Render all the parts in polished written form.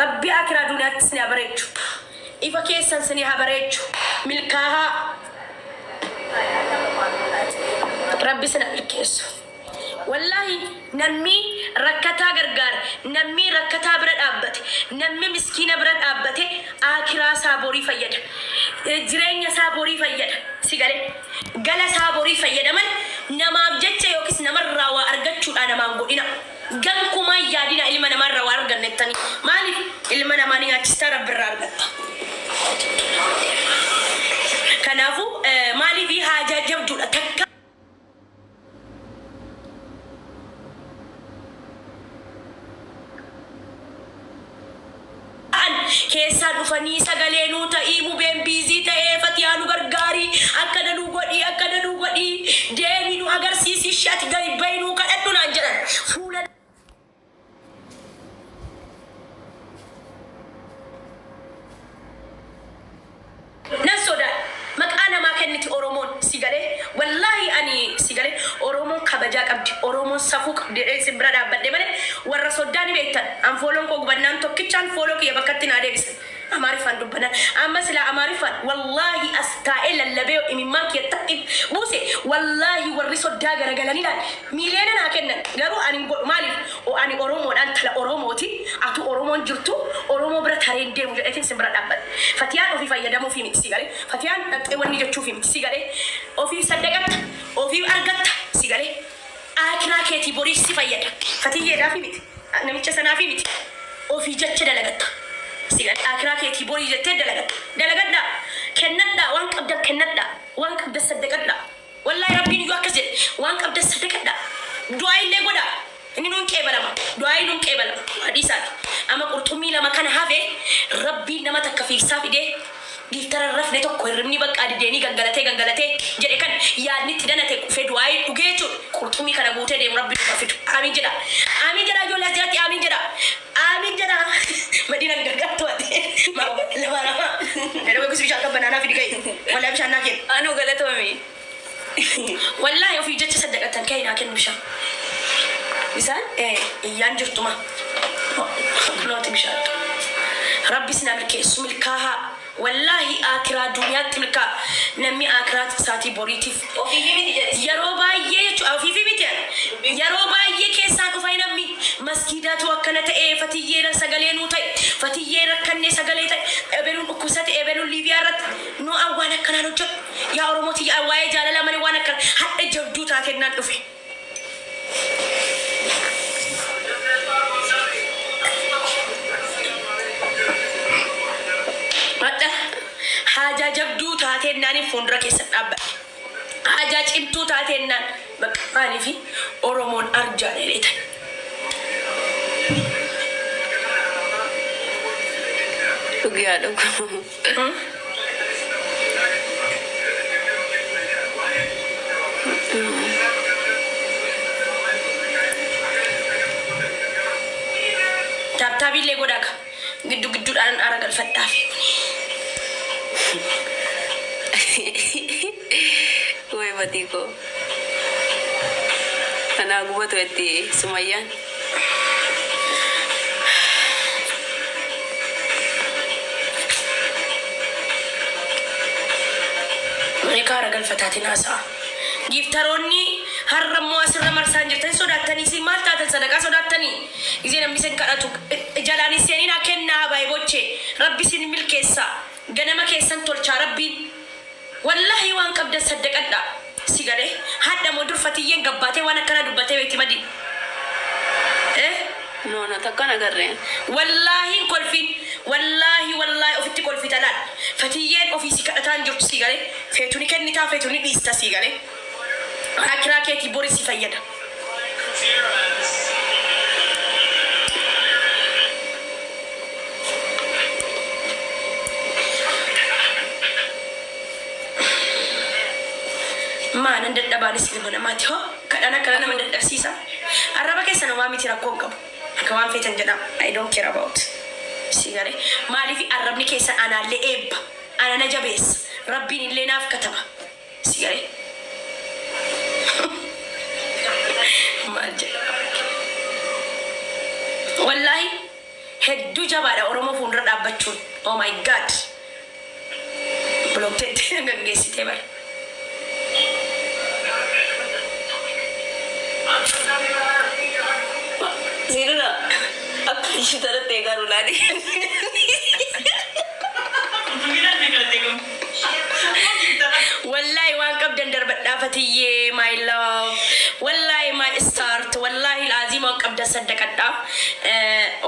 Rabbi aakiraa duniyaatti isin haa bareechu. Ifa keessan isin haa bareechu. Milkaahaa. Rabbi isin haa milkeessu. Wallaahi namni rakkataa gargaare, namni rakkataa bira dhaabbate, namni miskiina bira dhaabbate aakiraa isaa borii fayyada. Jireenya isaa borii fayyada. Si galee? Gala isaa borii fayyada malee namaaf jecha yookiis namarraa waa argachuudhaa namaan godhina. Gankumaa hin yaadinaa ilma namaarraa waa arganna jettanii. Maaliif? Ilma namaa ni nyaachistaa Rabbirraa argatta. Kanaafuu maaliif haajaa jabduudha takka. Ta'an keessaa dhufanii sagalee nuu ta'ii mubeen biizii ta'ee fatiyaa nu gargaarii akkana nuu godhii akkana nuu godhii deemi nu agarsiisi ishii ati gadi bahi nuu kadhadhu naan jedhan fuula Nan sodaadha. Maqaa namaa kenniti Oromoon. Si galee? Wallaahi ani si galee? Oromoon kabajaa qabdi, Oromoon safuu qabdi jedheen isin bira dhaabbadhe malee warra soddaa ni beektan. An fooloon koo gubannaan tokkichaan fooloo kiyya bakkatti naa deebisan. Amaariffaan dubbanaan. Amma silaa Amaariffaan wallaahi as taa'ee lallabee imimmaan kiyya takki buuse wallaahi warri soddaa garagalanii laal miiliyoona naa kennan. Garuu ani hin godhu. Maaliif? O ani Oromoodha intala Oromooti atu Oromoon jirtu Oromoo bira taree hin deemu jedheetin isin bira dhaabbadhe. Fatiyaan ofii fayyadamuufii miti si galee. Fatiyaan dhaqxee wanni jechuufii miti si galee. Ofiif saddaqatta, ofiif argatta si galee. Aakiraa keetii borii si fayyada. Fatiyyeedhaafii miti, namicha sanaafii miti. Ofii jecha dalagatta. Si galee aakiraa keetii borii jettee dalagatta. Dalagadhaa, kennadhaa, waan qabdan kennadhaa, waan qabdan saddaqadhaa. Wallaahi Rabbiin iyyuu akkas jedhe waan qabdan sadaqadhaa du'aa illee godhaa inni nuun qeebalama du'aayi nuun qeebalama waa dhiisaati amma qurxummii lama kana hafe Rabbiin nama takka fiigsaa fidee giiftara hin rafne tokko hirribni baqqaa dideenii gangalatee gangalatee jedhe kan yaadni itti danate qufee du'aayii dhugee jechuudha qurxummii kana guutee deemu Rabbi nuuf haa fidu aamiin jedhaa aamiin jedhaa ijoollee as jalatti aamiin jedhaa aamiin jedhaa madiinan gargaartu ati lama lama jedhama gosi bishaan qabbanaa naa fidi ga'i Wallahi bishaan naa kenni. Anuu galatoomi. Wallahi ofii jecha saddaqattan ka'e naa kenni bishaan. Bisaan? Ee iyyaan jirtuma. Kunooti bishaan. Rabbi isin haa milkeessu milkaahaa. Wallahi aakiraa duniyaatti milkaa. Namni aakiraa isaatii boriitiif. Ofiifi miti jedhi. Yeroo baay'ee jechuudha ofiifi miti ani. Yeroo baay'ee keessaan dhufa namni masgiidaatu akkana ta'e fatiyyeera sagalee nuu ta'e fatiyyee rakkannee sagalee ta'e ebeluun dhukkubsate ebeluun Liibiyaa irratti No an waan akkanaan hojjedhu. Yaa Oromoo tiyya an waa'ee jaalalaa malee waan akkana hadha jabduu taatennaan dhufe. Hadha haajaa jabduu taateennaanin fuuldura keessan dhaabbadhe. Haajaa cimtuu taateennaan bakka maaliifi Oromoon arjaadha jedheetan. Dhugi haa dhugu. Taaptaabii illee godhaa ka. Giddu gidduudhaan aara galfadhaa fi kuni. Way fatii koo. Kanaa gubatu jetti sumayyaan. Meeqa aara galfataatiin haasa'a. Giiftaroonni har'a immoo asirra marsaan jirtan sodaattanii isin maal taatan sadaqaa sodaattanii gisee namni isin kadhatu jalaan hin seeninaa kennaa habaayee bochee rabbi isin milkeessaa ganama keessan tolchaa rabbiin Wallahi waan qabdan saddaqadhaa. Si galee? Hadha moo dur fatiyyeen gabbaatee waan akkanaa dubbattee beekti madii? Eh? No no takka hin agarre. Wallaahi hin kolfin wallaahi wallaahi ofitti kolfita laal fatiyyeen ofii si kadhataa hin jirtu sii galee feetu ni kennitaa feetu ni dhiista sii galee aakiraa keetii bori si fayyada. Maa nan dadhaba anis ilma namaati hoo kadhaan akkana nama dadhabsiisa arraba keessan homaa miti rakkoo hin qabu akka waan feetan jedhaa I don't care about si galee maaliif arrabni keessan anaallee eebba ana na jabeessa rabbiin illee naaf kataba si galee maal jedha wallaahi. Hedduu jabaadha Oromoo fuuldura dhaabbachuun. Oh my God. Blockteetti gaggeessitee bara. Siiduna akka ishii tanatti eegaa lolaani. Wallahi waan qabdan darbadhaa. Fatiyyee, my love, wallahi my start, wallahi laazima waan qabdan saddaqadhaa.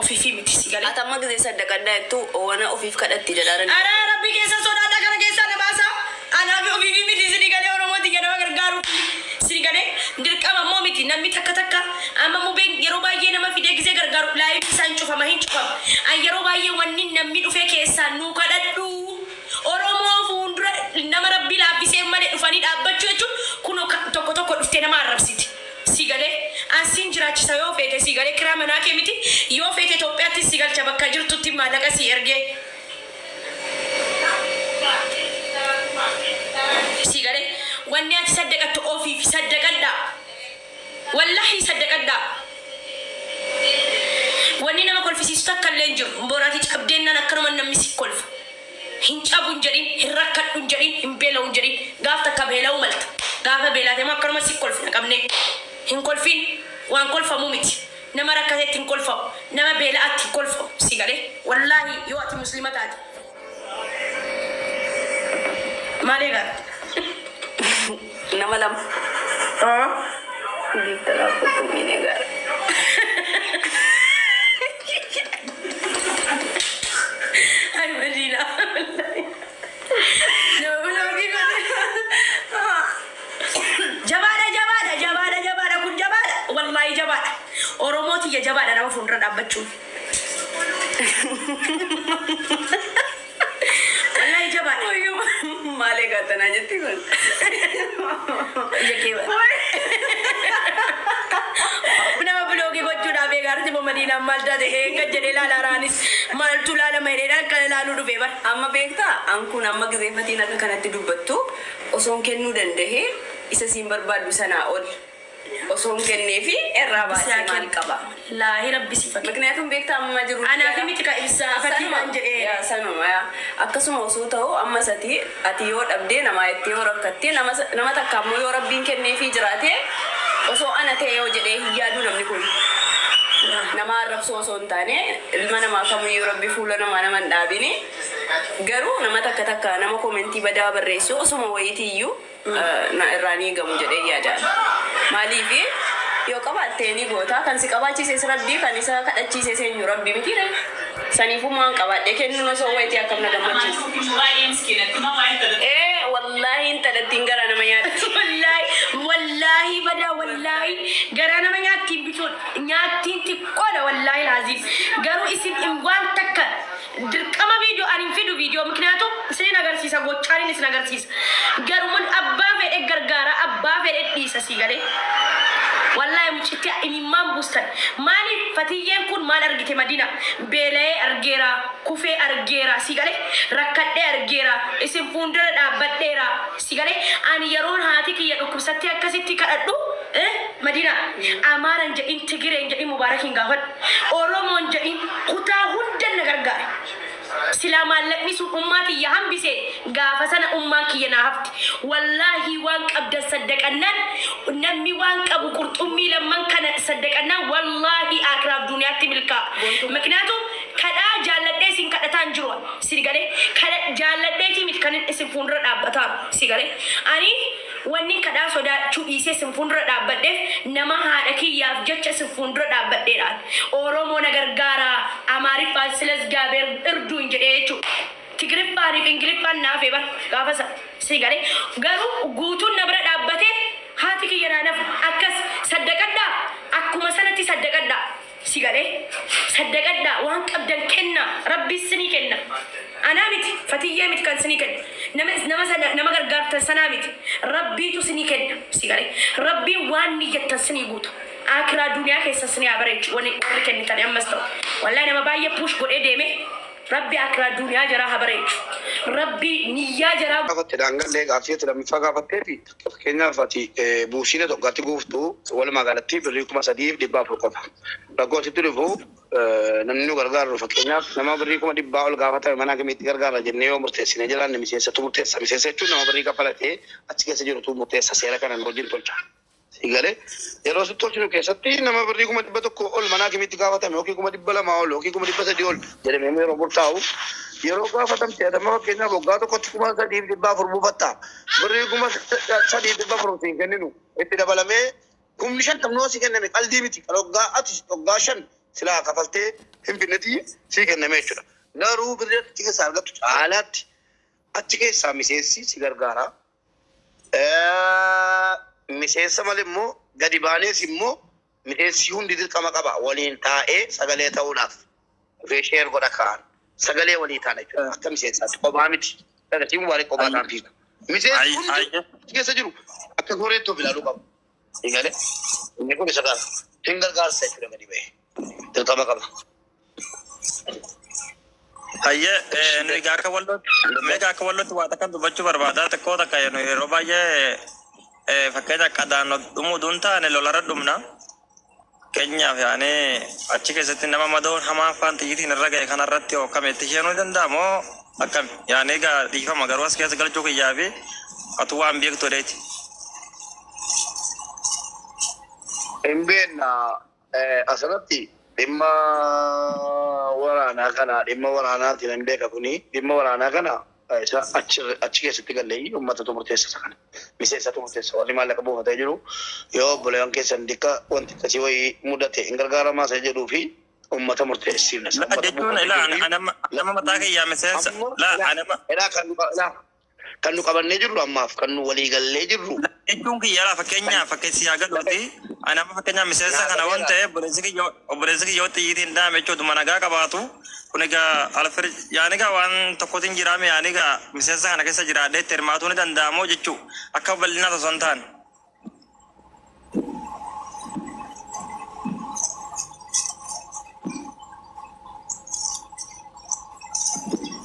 Ofiifii miti, si galee. Ati amma gisee saddaqadhaa jettu wana ofiif kadhatti jedhaa. Araa, Rabbi keessa sodaadha, kana keessaa na baasa. Anaaf ofiifii miti, sini galee. Oromooti nama gargaaru, sini galee. Dirqama immoo miti. Namni takka takka amma mubeen yeroo baay'ee nama fidee gisee gargaaru live isaan cufama, hin cufama. An yeroo baay'ee wanni namni dhufee keessaa nuu kadhadhu, Oromoo fuuldura nama Rabbi laaffisee malee dhufanii dhaabbachuu jechuun kunoo tokko tokko dhuftee nama arrabsiti. Si galee, ansiin jiraachisa yoo feete, si galee, kiraa manaa kee miti yoo feete Itoophiyaatti si galcha, bakka jirtutti maallaqa si ergee. Si galee, wanni ati saddaqattu ofiif saddaqadhaa. Wallahi saddaqadhaa. Wanni nama kolfisiisu takka illee hin jiru. Boraati cabdeennaan akkanuma namni si kolfa. Hin cabu hin jedhin, hin rakkadhu hin jedhin, hin beela'u hin jedhin. Gaaf takka beela'uu malta. Gaafa beelaate immoo akkanuma si kolfina qabne. Hin kolfin, waan kolfamuu miti. Nama rakkatetti hin kolfamu. Nama beela'aatti hin kolfamu. Si galee, wallahi yoo ati Muslima taate. Maal eegaa? Nama lama. Giiftaraa qurxummiin eegaara. Ay, Madina. Nama block godhe. Jabaadha, jabaadha, jabaadha, jabaadha, kun jabaadha. Wallaahi jabaadha. Oromoo tiyya, jabaadha nama fuuldura dhaabbachuun. Wallaahi jabaadha. Maal eegaa tanaa jetti kun? Ija kee bara. Nama block gochuudhaaf eegaarti moo Madiinaan maal taate eegga jedhee ilaala, raanis maaltu ilaalama jedhee akkana ilaaluu dhufe bara. Amma beektaa, an kun amma gizeeffatiin akka kanatti dubbattu osoon kennuu danda'e, isa siin barbaaddu sanaa ol osoon kenneefi irraa baasee maal qaba? Laahi, Rabbi si fakkii. Mikniyaatum beektaa, amma jiru. Anaaf miti ka ibsaa Fatiidhaan jedhee. Yaa, sanuma yaa. Akkasuma osoo ta'u, amma sati ati yoo dhabdee namaa itti yoo rakkattee, nama takka ammoo yoo Rabbiin kenneefii jiraate, osoo ana ta'e yoo jedhee hin yaadu namni kun. Nama arrabsoo osoo hin taane, ilma namaa kamiyyuu Rabbi fuula namaa nama hin dhaabini. Garuu nama takka takka nama comment badaa barreessu osuma wayiitiiyyuu na irraa ni eegamu jedhee yaadaan. Maaliif, yoo qabaatte ni goota, kan si qabaachises Rabbii, kan isa kadhachiises eenyu? Rabbi miti ree? Saniifuu maan qabaadhe kennuun osoo wayitii akkam na gammachiisa. Ee wallaahi, intalattiin garaa nama nyaatti. Wallaahi, wallaahi badaa, wallaahi garaa nama nyaattiin bituun nyaattiin xiqqoodha, wallaahi laaziim. Garuu isin hin waan takka dirqama viidiyoo ani hin fidu viidiyoo, mikniyaatum isinin agarsiisa, gochaanin isin agarsiisa. Garuu mun abbaa fedhe gargaara, abbaa fedhe dhiisa, sii galee. Wallaahi mucitti imimmaan buustan. Maaliif, Fatiyyeen kun maal argite, Madina? Beela'ee argeera, kufee argeera, si galee, rakkadhee argeera, isin fuuldura dhaabbadheera, si galee. Ani yeroon haati kiyya dhukkubsattee akkasitti kadhadhu, Madina, Amaaran jedhin, Tigireen jedhin, Mubaarakiin gaafadhu. Oromoon jedhin, kutaa hundan na gargaare. Silaa maallaqni sun ummaa tiyya hambise, gaafa sana ummaan kiyya naa hafti. Wallaahi waan qabdan saddaqannaan, namni waan qabu qurxummii lamman kana saddaqannaan, wallaahi akiraaf duniyaatti milkaa'a. Mikniyaatum kadhaa jaalladhee isin kadhataan jiru, si galee, kadha jaalladheetii miti kan isin fuuldura dhaabbataaru, si galee. Ani wanni kadhaa sodaachuu dhiisee isin fuuldura dhaabbadheef, nama haadha kiyyaaf jecha isin fuuldura dhaabbadheedhaan. Oromoo na gargaara, Amaariffaan ስለ እግዚአብሔር እርዱኝ jedhee jechuudha. Tigiriffaaniif Ingiliffaan naafee bar gaafa sana, si galee. Garuu guutuun na bira dhaabbatee haati kiyya naa nafu akkas saddaqadhaa, akkuma sanatti saddaqadhaa. Si galee, saddaqadhaa, waan qabdan kenna, Rabbi sinii kenna. Anaa miti, Fatiyyee miti kan sinii kenna. Nama sana nama gargaartan sanaa miti. Rabbiitu sinii kenna. Si galee, Rabbiin waan niyyattan sinii guuta. Akiraa duniyaa keessa sinii haa bareechu warri kennitani ammas ta'u. Wallahi nama baay'ee push godhee deeme, Rabbi akiraa duniyaa jaraa haa bareechu. Rabbi niyyaa jaraa Gaafatte daangallee gaaffii ati lammiffaa gaafatteefi fakkeenyaaf ati buusiin ati waggaatti guuftu walumaa galatti birrii 3,400 qofa. Rakkoo asitti dhufu namni nu gargaaru fakkeenyaaf nama birrii 100,000 ol gaafatame mana hakimiitti gargaarra jennee yoo murteessine jiraanne miseensatu murteessa. Miseensa jechuun nama birrii kaffalatee achi keessa jirutu murteessa seera kana nu wajjin tolcha. Sii galee? Yeroo sitti tolchinu keessatti nama birrii 100,000 ol mana hakimiitti gaafatame yookiin 200,000 ol yookiin 300,000 ol jedhamee yeroo murtaa'u yeroo gaafatamte ati amma fakkeenyaaf waggaa tokkotti 3,400 buufatta. Birrii 3,400 siin kenninu itti dabalamee kumni shantamni sii kenname qaldii miti. Kan waggaa ati waggaa shan silaa kafaltee hin finneti sii kenname jechuudha. Garuu birrii achi keessaa argattu caalaatti achi keessaa miseensi si gargaara. Miseensa malee immoo gadi baanees immoo miseensi hundi dirqama qaba waliin taa'ee sagalee ta'uudhaaf dhufee share godha kaan sagalee walii taana jechuudha akka miseensaatti qobaa miti dagatii mubaarik qobaa ta'an fiiga miseensi hundi achi keessa jiru akka goreetti of ilaaluu qaba eegale inni kun isa kana hin gargaarsa jechuudha gadi ba'ee dirqama qaba. Hayyee nuyi egaa akka wallootti mee egaa akka wallootti waa takkan dubbachuu barbaada xiqqoo takka nu yeroo baay'ee fakkeenya qadaan dhumuu utuu hin taane lolarra dhumna. Keenyaaf yaani achi keessatti nama madoon hamaan faan xiyyitiin irra ga'e kanarratti hoo akkami itti isheenuu ni danda'a moo akkami? Yaani egaa dhiifama garuu as keessa galchuu kiyyaa fi atu waan beektu jedheeti. Hin beekna Asirratti dhimma waraanaa kana dhimma waraanaatiin hin beeka kuni dhimma waraanaa kana isa achi achi keessatti gallee uummatatu murteessa isa kana miseensatu murteessa warri maallaqa buufatee jiru yoo obboleewwan keessan dikka wanti akkasii wayii mudate hin gargaaramaa isa jedhuu fi uummata murteessiifna isa Laa uummata jechuun buufatee ilaa jiru fi anama anama mataa kiyyaa miseensa amma laa ilaa anama ilaa kan nu ilaa Kan nu qabannee jirru ammaaf kan nu walii gallee jirru. Jechuun kiyya laa fakkeenyaaf fakkeessi haa galuuti. Ani amma fakkeenyaaf miseensa Naa kana waan galeera. ta'eef obboleessi kiyya yoo xiyyiitiin dhaame jechuudha nagaa qabaatu. Kun egaa alfir yaani egaa waan tokkotiin jiraame yaani egaa miseensa kana keessa jiraadhee itti hirmaatuu ni danda'amoo jechuu akka bal'inaa osoo hin taane.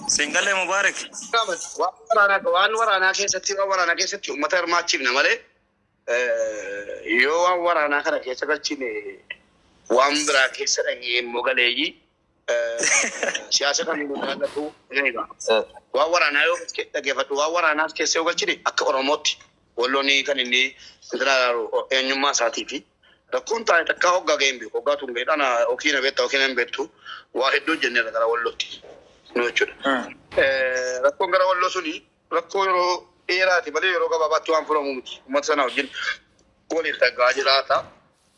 Siin galee Mubaarik. Waan waraanaa waan waraanaa keessatti waan waraanaa keessatti uummata hirmaachifna malee yoo waan waraanaa kana keessa galchine waan biraa keessa dhaqee immoo galeeyyii siyaasa kan nu jaallatu eega. Waan waraanaa yoo dhaggeeffadhu waan waraanaas keessa yoo galchine akka Oromootti Walloon kan inni intina ilaalu eenyummaa isaatii fi rakkoon taa'e takkaa hoggaa ga'e hin beeku. Hoggaa tun ga'e dhana yookiin na beekta yookiin hin beektu waa hedduu hojjenneerra gara Wallootti nu jechuudha. Rakkoon gara Walloo suni rakkoo yeroo dheeraati malee yeroo gabaabaatti waan furamu miti. Uummata sana wajjin waliin dhaggaa jiraata.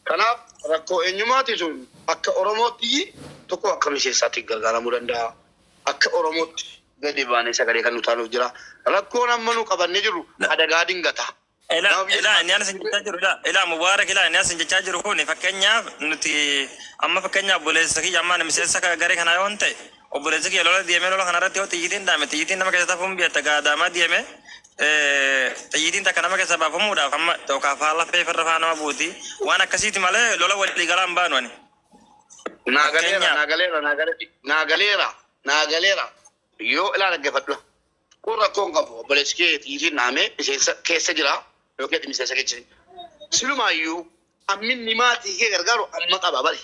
Kanaaf rakkoo eenyummaati sun akka Oromootti tokko akka miseensaatti gargaaramuu danda'a. Akka Oromootti gadi baanee sagalee kan nu taanuuf jira. Rakkoon amma nu qabannee jirru adagaa dingata. Ila Nama biyya ila sanaa inni asin jechaa jiru ila ila Mubaarak ila inni asin jechaa jiru kun fakkeenyaaf nuti amma fakkeenyaaf obboleessa kiyya amma ani miseensa garee kanaa yoon ta'e obboleessi kiyya lola deemee lola kanarratti yoo xiyyiitiin dhaame xiyyiitiin nama keessa tafuun biyya gaadaamaa deeme Xiyyiitiin takka nama keessaa baafamuudhaaf amma yookaan afaan lafee farra faa nama buuti. Waan akkasiiti malee lola walii galaa hin baanu ani. Naa galeera, Fakkeenyaaf. naa galeera, naa galeera, naa galeera, naa galeera. Yoo ilaa dhaggeeffadhu. Kun rakkoo hin qabu. Obboleessi kee xiyyiitiin dhahamee miseensa keessa jira yookiin ati miseensa keessa jira. Silumaayyuu Amminni maatii kee gargaaru amma qaba bari.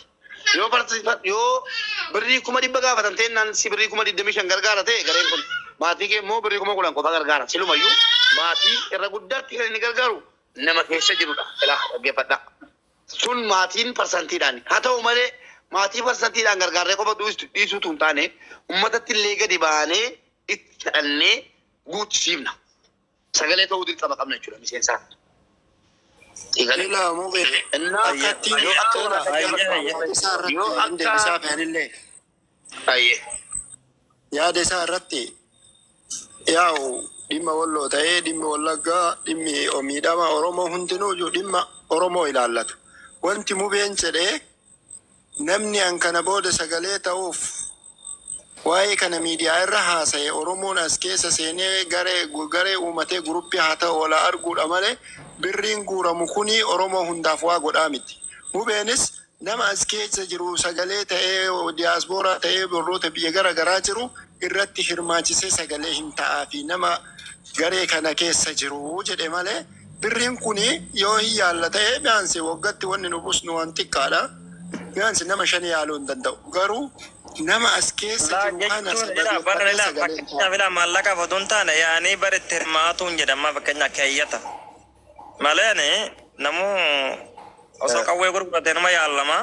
Yoo participant yoo birrii 100,000 gaafatan teennaan si birrii 25,000 gargaara ta'e gareen kun maatii kee immoo birrii 10,000 qofa gargaara. Silumayyuu maatii irra guddaatti kan inni gargaaru nama keessa jirudha. Ilaa dhaggeeffadhaa. Sun maatiin parsantiidhaan. Haa ta'u malee maatii parsantiidhaan gargaarree qofa dhiisuutu hin taane uummatatti illee gadi baanee itti kadhannee guuchisiifna. Sagalee ta'uu dirqama qabna jechuudha miseensaa. Eegalee. Ilaa mubee Innaa akkattiin yoo akka tola Hayyee hayyee. yaada isaa irratti yoo hin akka deebisaa fe'anillee ayyee. yaada isaa irratti yaa'u dhimma walloo ta'ee dhimmi wallaggaa dhimmi miidhama Oromoo hundinuu iyyuu dhimma Oromoo ilaallata. Wanti mubeen jedhee Namni an kana booda sagalee ta'uuf waa'ee kana miidiyaa irra haasaye Oromoon as keessa seenee garee garee uumatee guruppii haa ta'u wal haa arguudha malee birriin guuramu kuni Oromoo hundaaf waa godhaa miti. Mubeenis nama as keessa jiru sagalee ta'ee diyaaspooraa ta'ee warroota biyya gara garaa jiru irratti hirmaachisee sagalee hin ta'aafi nama garee kana keessa jiru jedhe malee birriin kun yoo hin yaalla ta'e biyaansi waggatti wanni nu busnu waan xiqqaadha. Biyaansi nama shani yaaluu hin danda'u. Garuu nama as keessa Laa jiru kana jechuun ilaa bara sababeeffadhee ilaa sagalee hin fakkeenyaaf ta'u. ilaa maallaqaaf otoo hin taane yaanii bara itti hirmaatuun jedhama fakkeenyaaf keeyyata. Malee ani namuu osoo qawwee gurgurate numa yaallama.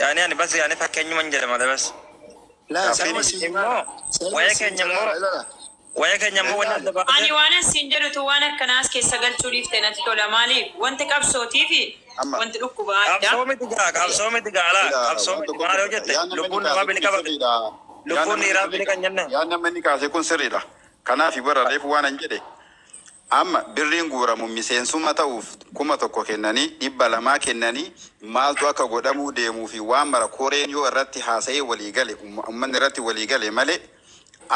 Yaanii ani bas yaanii fakkeenyuma hin jedhe malee bas. Laa Gaaffiin sanuma siin Immoo sanuma wayya siin keenya immoo jalaara ilala. wayya keenya immoo wanni Ilaali. adda Ani baasee waan asiin jedhutu waan akkanaas keessa galchuu dhiifte natti tola. Maaliif wanti qabsootii fi Amma wanti dhukkubaa adda. qabsoo miti gaa qabsoo miti gaa alaa ila qabsoo waan miti tokko maal yoo dubbata. jette Yaa namni lubbuun kaase namaa kun biliqa baqe sirriidha. Yaa lubbuun namni dhiiraa biliqa sirriidha. hin jenne. Yaa namni kaase kun sirriidha. Kanaaf bara reefu waan an jedhe amma birriin guuramu miseensuma ta'uuf 1000 kennanii 200 kennanii maaltu akka godhamuu deemuu fi waan mara koreen yoo irratti haasa'ee walii gale uummanni irratti walii gale malee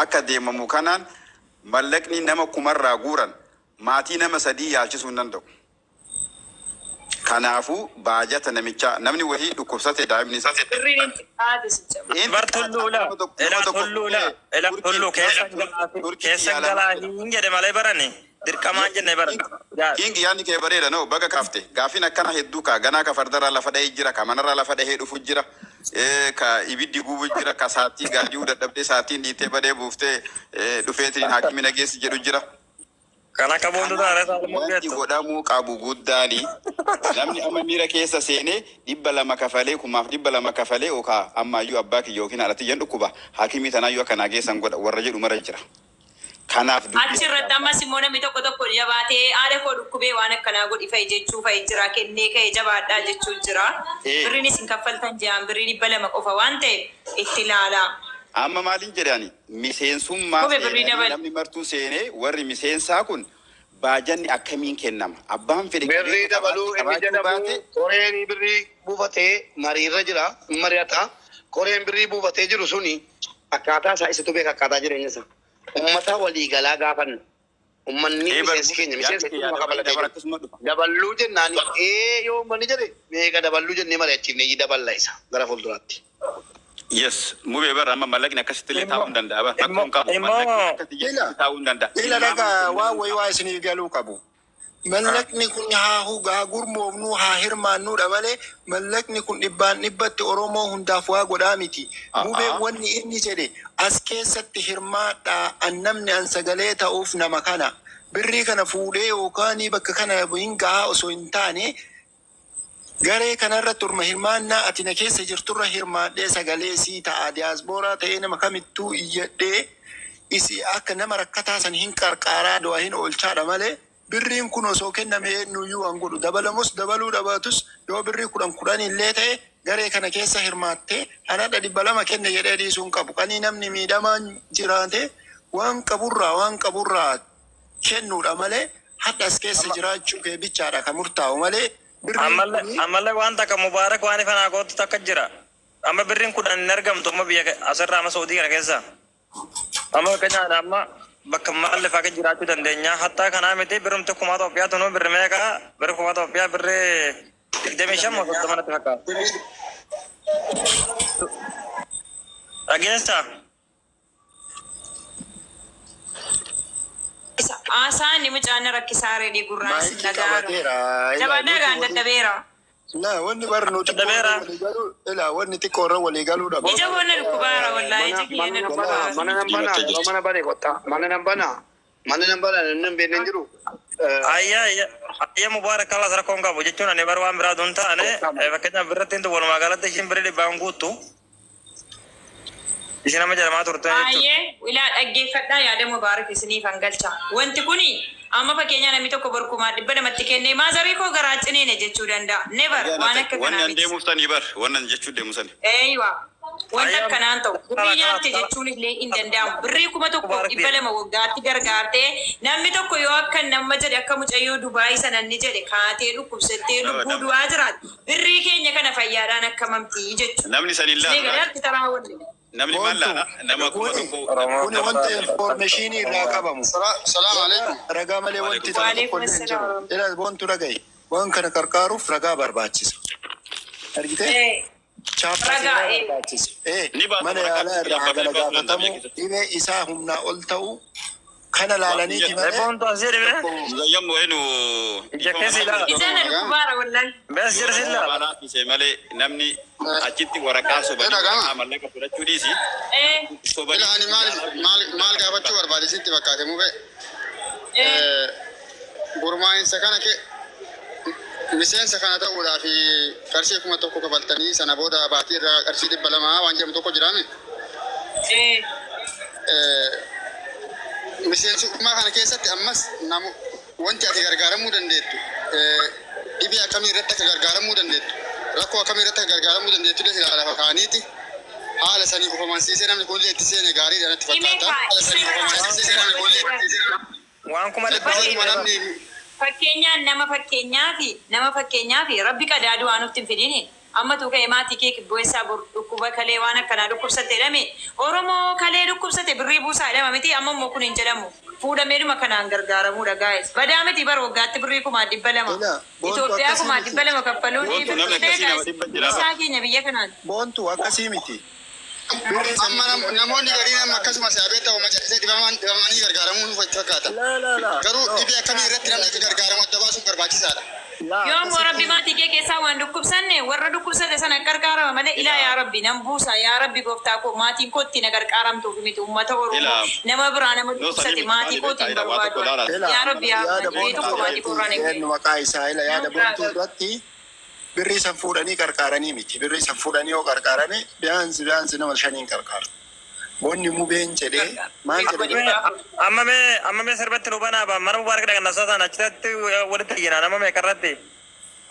akka deemamu kanaan mallaqni nama kumarraa guuran maatii nama sadii yaalchisuu hin danda'u. Kanaafuu baajata namichaa namni wahii dhukkubsate daa'imni isaa Birriin hin xiqqaate si jaba. hin Bar xiqqaata tulluu laa nama tokko nama ilaa tokko tulluu laa fuudhee ilaa turkii tulluu keessan galaa turkiitti keessan yaalamaa galaa jira. hin jedhe malee barani dirqamaan jenne baran. Yaa King yaadni kee bareeda noo baga kaafte gaafiin akkana hedduu kaa ganaa ka fardarraa lafa dhahee jira ka manarraa lafa dhahee dhufu jira ka ibiddi gubu jira ka saattii gaadi'uu dadhabdee saattiin dhiittee badee buuftee dhufeetiin haakimi nageessi jedhu jira. Kan akka boondu Kanaaf taaree saalmoo wanti beektu. godhamuu qabu guddaani namni amma miira keessa seenee 200 kafalee 1200 kafalee yookaan ammaayyuu abbaa kiyya yookiin haadha tiyyan dhukkuba haakimii tanaayyuu akka naa geessan godha warra jedhu mara jira. Kanaaf dubbii Achi irratti ammas immoo namni tokko tokko jabaatee haadha koo dhukkubee waan akkanaa godhi fa'i jechuu fa'i jira. Kennee ka'e jabaadhaa jechuu jira. Birriin isin kaffaltan ji'aan birrii 200 qofa waan ta'eef itti ilaalaa. Amma maaliin jedhe ani miseensummaa Qube birrii seenanii dabali. namni martuu seenee warri miseensaa kun baajanni akkamiin kennama abbaan fedhe Birrii qabeenya dabaluu qabaate inni qabaachuu jedhamu baate koreen birrii buufatee mariirra jira mari'ata. Koreen birrii buufatee jiru suni akkaataa isaa isatu beeka akkaataa jireenya isaa. Uummata waliigalaa gaafanna. Uummanni ee bar miseensi keenya yaadni miseensa kee jechuun yaada maqaa bareeda balatee bara jiru. akkasuma dhufa. Daballuu jennaan ee yoo uummanni jedhe meeqa daballuu jennee mari'achiifne daballa isa gara fuulduraatti. Yes, mubee bara amma mallaqni akkasitti illee taa'uu hin danda'a. Bara Immoo rakkoo hin qabu. immoo Mallaqni akkatti Ila jedhutti taa'uu hin danda'a. ila Tilmaama dhagaa waan kennamuu wayii qaba. waa isiniif galuu qabu. Mallaqni kun haa haa gurmoofnuu haa hirmaannuudha malee mallaqni kun dhibbaan dhibbatti Oromoo hundaaf waa godhaa miti. Mubeen wanni inni jedhe as keessatti hirmaadhaa an namni an sagalee ta'uuf nama kana. Birrii kana fuudhee yookaan bakka kana hin gahaa osoo hin taane garee kanarratti urma hirmaannaa ati na keessa jirturra hirmaadhee sagalee sii ta'a diyaaspooraa ta'ee nama kamittuu iyyadhee isi akka nama rakkataa san hin qarqaaraa du'a hin oolchaadha malee birriin kun osoo kenname eenyuyyuu waan godhu dabalamus dabaluu dhabaatus yoo birrii 10 10 illee ta'e garee kana keessa hirmaattee anadha 200 kenne jedhee dhiisuu hin qabu. Qanii namni miidhamaan jiraate waan qaburraa waan qaburraa kennuudha malee hadha as keessa jiraachuu kee bichaadha kan murtaa'u malee birriin ammallee kuni ammallee waan takka Mubaarak waan ifa naa gootu takka jira. Amma birriin 10 hin argamtu amma biyya asirraa amma Saudii kana keessa. Amma fakkeenyaaf amma bakka maal lafaa keessa jiraachuu dandeenya. Hattaa kanaa miti birrumti kumaa Itoophiyaa tunuu birri meeqa birri kumaa Itoophiyaa birri 25 moo 30 natti fakkaata. Dhageessaa? Haasaan ni mucaan na rakkisaa reedii gurraan isin maayikii dhaga'aara. qabateera. Ilaa Jabaadhaa nuti gaan walii dadhabeera. laa wanni bar nu xiqqoo irra Dadhabeera. walii galuu ilaa wanni xiqqoo irra walii galuu dhabne. Ija koo na dhukkubaara wallaahi ija Mana kiyya mana na nan banaa dhukkubaara. mana nan banaa Diimattee yeroo jirti. mana bane kottaa mana nan banaa mana nan banaa namni hin beekne hin jiru. Ayyaa ayyaa Mubaarak kalas rakkoon qabu jechuun ani bar waan biraa duun taane Kottaa mana. fakkeenyaaf birratti hin walumaa galatti ishiin birri dhibbaan guuttu ishiin amma jedhamaa turte jechuudha. Baay'ee ilaa dhaggeeffadhaa yaada Mubaarak isiniif hangalcha. Wanti kuni amma fakkeenyaa namni tokko bor 200,000tti kennee maazarii koo garaa cineene jechuu danda'a. Never Ayyaana waan ta'e. akka Wanni kanaa an miti. deemuuf sanii bar wanni an jechuu deemu sani. Eeywa. Wanta Ayyaa akkanaan ta'u. Birrii kala nyaatte kala jechuun illee hin danda'amu. Birrii 1200 Mubaarak deema. waggaatti gargaartee namni tokko yoo akka nama jedhe akka mucayyoo Dubaayii sana inni jedhe kaatee dhukkubsattee Nama lubbuu nama du'aa jiraate. Birrii keenya kana fayyaadhaan akka mamtii jechuudha. namni san hin Isinii laalu galee laal. harki taraa walli. Namni maal Boontu laala nama kuma kuni tokko nama kuni wanta informeeshinii irraa qabamu. Salaam Ragaa alaikum. ragaa malee wanti Waalaikum ta'u Waalaikum tokko illee hin jiru. assalaam. Ila boontu dhaga'i. Waan kana qarqaaruuf ragaa barbaachisa. Argitee? Eh. Chaappaa Ragaa seeraa barbaachisa. Ee, Ni baasa mana waraqaa yaalaa irraa dhaabbata hagana ni baasuu danda'a biyya gaafatamuu keessatti. dhibee isaa humnaa ol ta'uu kana laalaniiti Mee malee boontu as jedhi mee. tokko Muzayyam wayinu Ija keessa ilaala. Ija na dhukkubaara wallahi. Mee as jira yoo silla. nama baasise malee namni achitti waraqaa sobanii Dhagama. waraqaa mallaqa fudhachuu dhiisi Eh, sobanii Ila ani maal maal maal gaafachuu barbaade sitti fakkaate mube eh. gurmaa'insa kana ke miseensa kana ta'uudhaaf qarshii 1000 kafaltanii sana booda baatii irraa qarshii 200 waan jedhamu tokko jiraame. Eh. Miseensummaa kana keessatti ammas namu wanti ati gargaaramuu dandeettu dhibee akkamii irratti akka gargaaramuu dandeettu rakkoo akkamii irratti akka gargaaramuu dandeettu illee silaa lafa kaa'aniiti haala sanii of amansiisee namni kunillee itti seene gaariidha natti Himee fakkaata. kaa Haala sanii of amansiisee namni kunillee itti seene. Waan 400,000 Akkasuma namni Fakkeenyaan nama fakkeenyaafi nama fakkeenyaafi rabbi qadaaduu waan nutti hin fidini amma tuu ka'e maatii kee kibboessaa bor dhukkuba kalee waan akkanaa dhukkubsatte jedhame oromoo kalee dhukkubsate birrii buusaa jedhama miti amma immoo kun hin jedhamu fuudhameedhuma kanaan gargaaramuudha gaa'es badaa miti bar waggaatti birrii 200,000 Ila boontu Itoophiyaa akkasii kumaa miti. dhibba lama kaffaluun Boontu namni birrii akkasii nama gaa'es dhibba jira. isaa keenya biyya kanaan. Boontu akkasii miti. Birrii amma sanii namoonni gariin amma akkasuma si'aa ta'u macalisee dhibamanii gargaaramuu itti fakkaata. Laa laa laa. Garuu No. dhibee akkamii irratti namni akka gargaaramu adda baasuun barbaachisaadha. Laa Yoo immoo rabbi akkasitti maatii kee keessaa waan dhukkubsanne warra dhukkubsate sana gargaarama malee ilaa Ilaa yaa rabbi nan buusa yaa rabbi gooftaa koo maatiin koo itti na gargaaramtuuf miti uummata Oromoo ilaa nama biraa nama no sanii dhukkubsate miti maatii maali beektaa kootiin ila waa tokko barbaadu laala. Ila yaa rabbi yaa yaada Ahmad birrii boontuu tokko maatii irratti koo irraa hin eenyu maqaa isaa ila yaada Nama biraa boontuu irratti birrii san fuudhanii qarqaaranii miti. Birrii san fuudhanii yoo qarqaarani biyaansi biyaansi nama shaniin qarqaaru. Bonni mubeen jedhee gargaara. maal Tokko jedhe dhibba afur. Amma mee amma mee sirbatti nu banaa ba mana mubaarak dhaqna sasaan achirratti walitti iyyinaa nama meeqa irratti.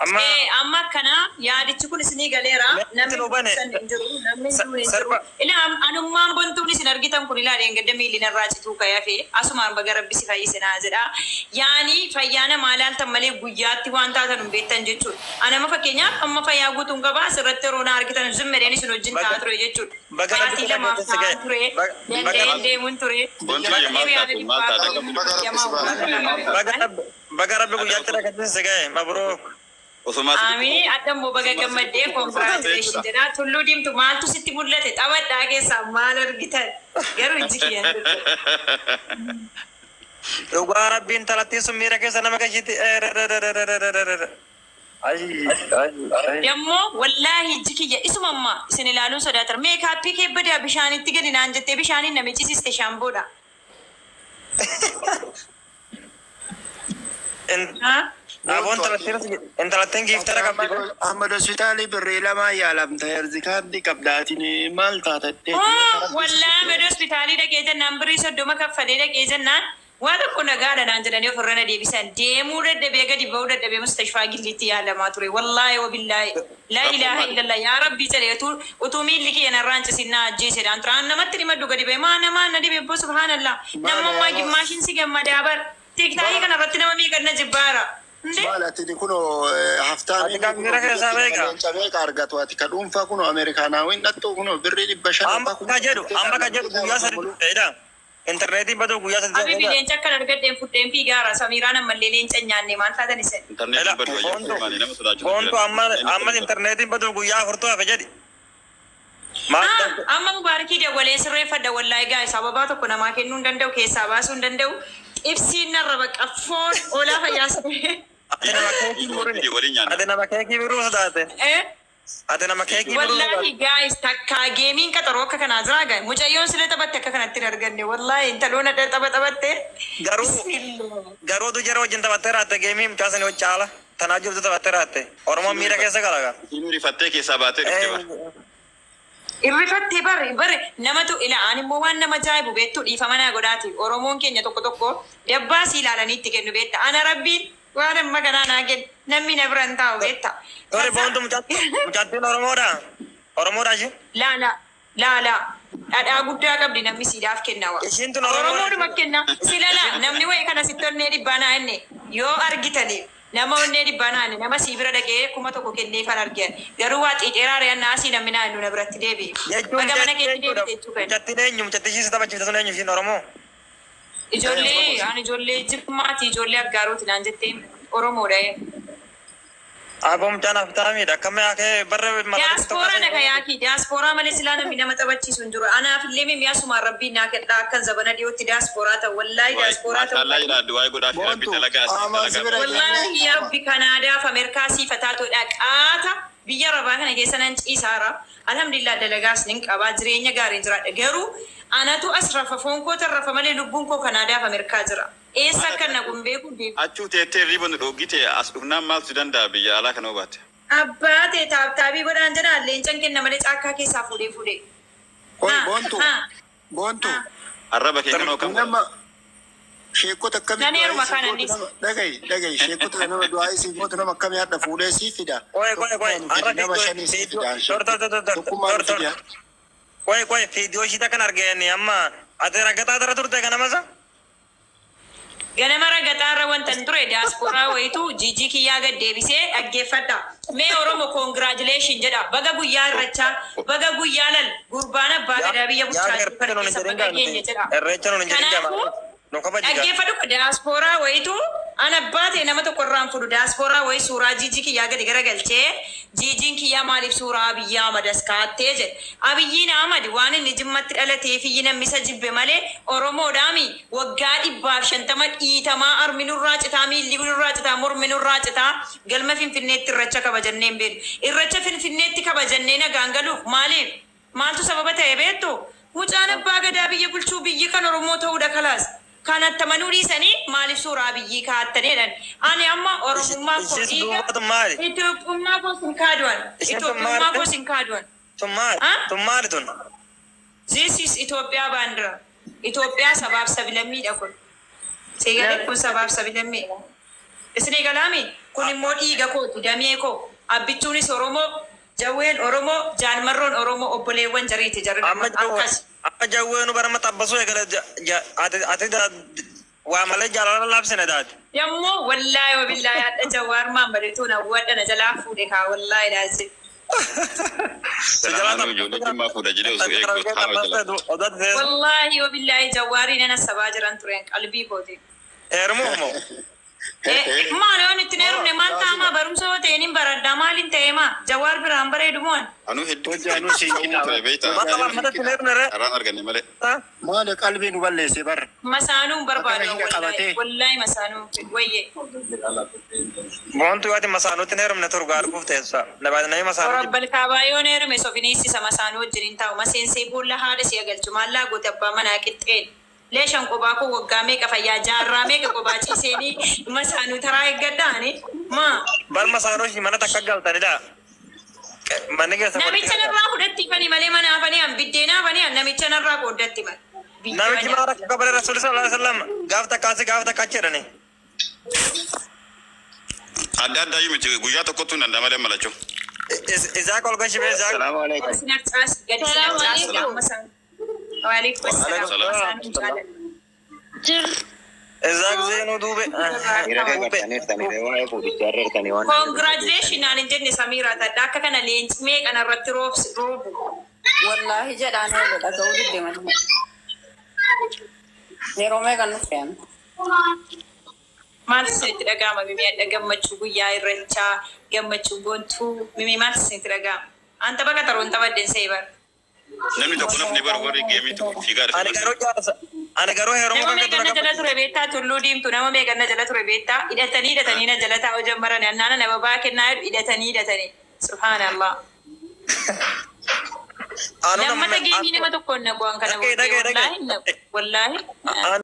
Amma Ee, amma akkana yaadichi kun isinii galeera. mee Namni nu bane dhukkubsan hin jiru, namni hin duune hin jiru. sirba Ilaa anummaan bontuun isin argitan kun ilaa dheengadda miilli narraa cituu ka'ee hafe asumaan baga rabbi si fayyise naa jedha. Yaani fayyaa namaa ilaaltan malee guyyaatti waan taatan hin beektan jechuudha. Ani amma fakkeenyaaf amma fayyaa guutuun qaba asirratti yeroo na argitan zimmereen isin wajjin baga taa'aa ture jechuudha. baga rabbi Baatii quba lamaaf keetti si taa'aa ga'e. ture, Baga baga danda'een rabbi deemuun ture. Boontu Bakka maal riyaala taate maal dhibbaa taate fi akka Baga rabbi jamaa si baase. waan kana baga qaban. rabbi baga rabbi guyyaatti rakkatti si ga'e mabruuk. Osuma asitti Amii adda immoo baga osuma asitti gammaddee dhukkubsatte congratulation jechuudha. jedha. Tulluu diimtu maaltu sitti mul'ate taphadhaa keessaa maal argitan garuu ijji kiyyan dubbate. Dhugaa rabbiin talattiin sun miira keessa nama gashiitti. Ay ay ay. Dammoo wallaahi ijji kiyya isuma ammaa isin ilaaluun sodaatan meekaappii kee badaa bishaanitti gadi naan jettee bishaaniin na micisiste shaamboodha. Haa? Aboon Boontu ati talattiin intalattiin ati giiftara qabdi Ahmad boo. Ahmad hospitaalii birrii lamaa yaalamta heerzikaardi qabda ati maal taatattee Oo akka rabbi si wallaahi mada hospitaalii dhaqee jennaan birrii 30 kaffalee dhaqee jennaan waa tokko nagaadha naan jedhanii ofirra na deebisan deemuu dadhabee gadi ba'uu dadhabee mustashfaa gilliitti yaalamaa ture wallaahi wabillaahi laa Rakkoon ilaaha maali? illallah yaa rabbii jedhe utuu utuu miilli kiyya narraa hin cisin na ajjeese jedhaan ture an namatti himadhu gadi ba'e maa namaa na dhibe bbo subhaanallah Maal namummaa yaa gimmaashin si gammadaa bar tiiktaakii maal kana irratti nama meeqa na jibbaara Inde? maal ati kunoo Ati haftaamiin kan kunoo miira keessaa biyyatti nama beeka. leenca meeqa argatu ati ka dhuunfaa kunoo Ameerikaanaawin dhattu kunoo birrii 500 Amma faa ka kunoo jedhu jettee amma ka jedhu dhaabattee guyyaa daawwatu sadi muluu. ta'edha. Intarneetiin baduu guyyaa sadi Habibi ta'edha. leenca akkan argadheen fudheen fiigaara Samiiraan ammallee leenca hin nyaanne maal taatan isin. Intarneetiin Ela badu wayya boontu maali nama sodaachisu boontu jira. amma Inni amma sirrii intarneetiin baduu guyyaa afurtu hafe jedhi. Maal Ah, amma mubaarikii dawwalee sirreeffadha wallaahi gaa'e sababaa tokko namaa kennuu hin danda'u keessaa baasuu hin danda'u xibsiin narra baqa foon olaa fayyaas. Ati nama keekii murin waliin nyaanna. ati nama keekii biruu sodaate. Eh? Ati nama keekii biruu sodaate. Wallaahi gaa'is takkaa geemiin qaxaroo akka kanaa jiraa gaa'e mucayyoon sila taphatte akka kanatti hin arganne wallaahi intaloon adda tapha taphatte. Garuu Bismillah. garuu tu jara wajjin taphattee raatte geemii mucaa sanii wajji caala. Tanaa jirtu taphattee raatte. Oromoon miira keessa galaga. Isiin rifattee keessaa baatee dhufte bara. Irrifattee bare bare namatu ila ani immoo waan nama ajaa'ibu beektu dhiifama naa godhaati Oromoon keenya tokko tokko dabbaa si ilaalanii itti kennu beekta ana rabbiin waan amma kanaa naa kennu namni na bira hin taa'u beekta. Tori Kasa boontu mucattiin Oromoodha. Oromoodha ishiin. laa laa laa laa dhadhaa guddaa qabdi namni siidhaaf kenna wa. Ishiin tun Oromoodha. Oromoodhuma kenna si lala namni wayii kana sitti onnee dhibbaa naa jenne yoo argitani nama onnee dhibbaa naa jenne nama sii bira dhaqee 1000 kennee fan argan garuu waa xiixeeraa re'annaa asii namni naa jennu na biratti deebi'e. Jechuun Baga mana keetti jechuudha. deebite jechuu kan. Mucattiin eenyu mucattii ishii si taphachiifte sun eenyu ishiin Oromoo? Ijoollee ani ijoollee jimmaati ijoollee aggaarooti naan jettee Oromoodha. Aboo mucaan haftaamiidha. Akkam yaakee barra mala Diyaaspoora na ka Yaaki diyaaspooraa malee silaa namni nama taphachiisu hin jiru. Anaaf illee mi'a sumaan rabbiin naa kenna akkan zabana dhiyootti diyaaspooraa ta'u. Wallaahi diyaaspooraa ta'u. Maashaallah jedha du'aa godhaa fi rabbi Boontu dalagaa siif qaamaan si dalagaa bira barbaada. Wallaahi yaa rabbi Kanaadaaf Ameerikaa siifataa ta'udha. Qaata biyya rabaa kana keessa nan ciisaara. Alhamdulillah dalagaas nin qabaa jireenya gaariin jiraadha. Garuu anatu as rafa foon koo tarrafa malee lubbuun koo Kanaadaaf Ameerikaa jira. Eessa Maal akka naqu hin beeku beeku. Achuu teettee hirriba nu dhoggite as dhufnaan maaltu danda'a biyya alaa kana hubatte. Abbaa ta'e taaptaabii godhaan jedhaan leencan kenna malee caakkaa keessaa fuudhee fuudhee. Oi Ha Boontu ha Boontu ha. Arraba kee kanoo kam godha? nama sheekota akkamii Nan du'aa heeruma isii kana gootu innis. nama dhaga'i dhaga'i sheekota nama du'aa isii gootu nama akkamii hadha fuudhee sii fida Qoy qoy qoy tokkummaa nu har'a fidi nama fiidiyoo shanii sii fiidiyoo fida tor tor tor tor tokkummaa tor nu tor fidi qoy qoy fiidiyoo ishii takkan argeen amma ati ragataa tara turte ganama sa? Ganama ragaxaarra wantan ture diyaaspooraa wayitu jijii kiyyaa gad deebisee dhaggeeffadha. Mee Oromo congratulation jedha. Baga guyyaa irrachaa, baga guyyaa lal gurbaan abbaa Yaa gadaa biyya yaa bulchaa jiru irreecha kana nuun hin keessa jedhin baga gaa nuti geenye jedha. irreecha nuun hin jedhin gaa Kanaafuu nu kabaji gaa. dhaggeeffadhu diyaaspooraa wayitu an abbaa ta'e nama tokko irraan fuudhu diyaaspooraa wayii suuraa jijii kiyyaa gadi garagalchee jiijiin kiyyaa maaliif suuraa Abiyyi Ahmad as kaa'attee jedhe. Abiyyiin Ahmad waan inni Jimmatti dhalateef iyyi namni isa jibbe malee Oromoodhaami waggaa 150 dhiitamaa armi nurraa citaa miilli nurraa citaa mormi nurraa citaa galma Finfinneetti irracha kabajannee hin beeknu. Irracha Finfinneetti kabajannee nagaan galuuf maaliif maaltu sababa ta'e beektu? Mucaan abbaa gadaa biyya bulchuu biyyi kan Oromoo ta'uudha kalaas. Kan attamanuu dhiisanii maaliif suuraa Abiyyii kaa'attanii jedhan. Ani amma Oromummaan koo Ishis dhiiga duuba tun maali? Itoophummaa koos hin kaadu'an. Isheen tun Itoophummaa maali? koos hin kaadu'an. Tun maali? Ha? Tun maali tun? This is Itoophiyaa baandira. Itoophiyaa sabaaf sabilammiidha kun. Seegalee kun sabaaf sabilammiidha. Isinii galaami? Kun immoo dhiiga kooti damee koo. Abbichuunis Oromoo, Jawween Oromoo, Jaalmarroon Oromoo obboleewwan jariiti jarri Amma lamaan jawwe akkas. amma jawweenu bara xabbasuu eegale ati ati waa malee jaalala laabsine daati. Dammoo wallaahi wabillaahi hadha Jawaar Maammadituun hawwadha na jalaa fuudhe kaa wallaahi laazim. Si jalaa Silaa ijoollee jimmaa fuudha jedhee osoo eegdu haala jala. xabbasuu Wallaahi wabillaahi Jawaarii nana sabaa jiran tureen qalbii kooti. Heerumuuf moo? Maal yoon itti heerumne maal ta'amaa Laazima. barumsa yoo ta'e nin baradhaa maaliin ta'e maa Jawaar biraan bareedu mo'an. Anuu hedduu Hojii anuu siin ta'uu qixaa ture bara. beektaa. Mata Hojii anuu siin lammatatti qixaa. heerumne ree? Carraan arganne malee. Maali qalbii nu balleesse bara. Masaanuun Akkana barbaadu hidha wallaahi qabatee. wallaahi masaanuun wayye. Boontu yoo ati masaanuutti hin heerumne turgaa arguuf teessa. Namni masaanuu jibba. Rabbal kaabaa yoon heerume sofiniissisa masaanuu wajjin hin taa'u maseensee boolla haadha si agalchu maallaa goote abbaa manaa qixxeen. Leeshan qobaa koo waggaa meeqa fayyaa jaarraa meeqa qobaa ciiseenii masaanuu taraa eeggadhaani maa. Bar masaanuu ishii mana takka galtanidha. Manni keessa Namicha narraa fudhattiifanii malee mana hafanii an biddeena hafanii an namicha narraa qooddatti malee. Biyya Namichi maal nyaata. akka qabale Rasuulli sallallahu alaihi wasallam gaaf takka asi gaaf takka achi jedhani. Adda addaa iyyuu miti guyyaa tokkotti hin danda'a malee malachuu. Isaa kolka shibee isaa. Salaamu alaikum. Sin harcaas gadi sin Salaamu harcaas alaikum. amma isaan. Waalaikum Waalaikum salaam. salaam. Isaan jaalladha. Jir. Isaa giseenuu duube. Hiriira Duube. gartaniirtanii waa'ee fuudhichaa irra hirkanii waan Congratulation naan hin jenne Samiira tadha akka kana leenci meeqa narratti roobsi roobu. Wallaahi jedhaan oolu dhaga'uu didde malee. Yeroo meeqan dhufte ani? Maaltu isinitti dhaga'ama mimii adda gammachuu guyyaa irrechaa gammachuu boontuu mimii maaltu isinitti dhaga'ama? An tapha qaxaroon taphadhen se'e bara. Namni tokko nafni bara warri geemii tokko fiigaa dhufe Ani malee. garuu jaarsa. Ani garuu heerumuu Nama kan meeqa dura na jala ture beektaa tulluu diimtu nama meeqa na jala ture beektaa hidhatanii hidhatanii na jala taa'uu jammaran annaana nama baa kennaa jedhu hidhatanii hidhatanii subhaanallah. Anu Lammata geemii nama tokkoon naqu an kana Dhagee booddee dhagee wallaahi dhagee. hin naqu wallaahi.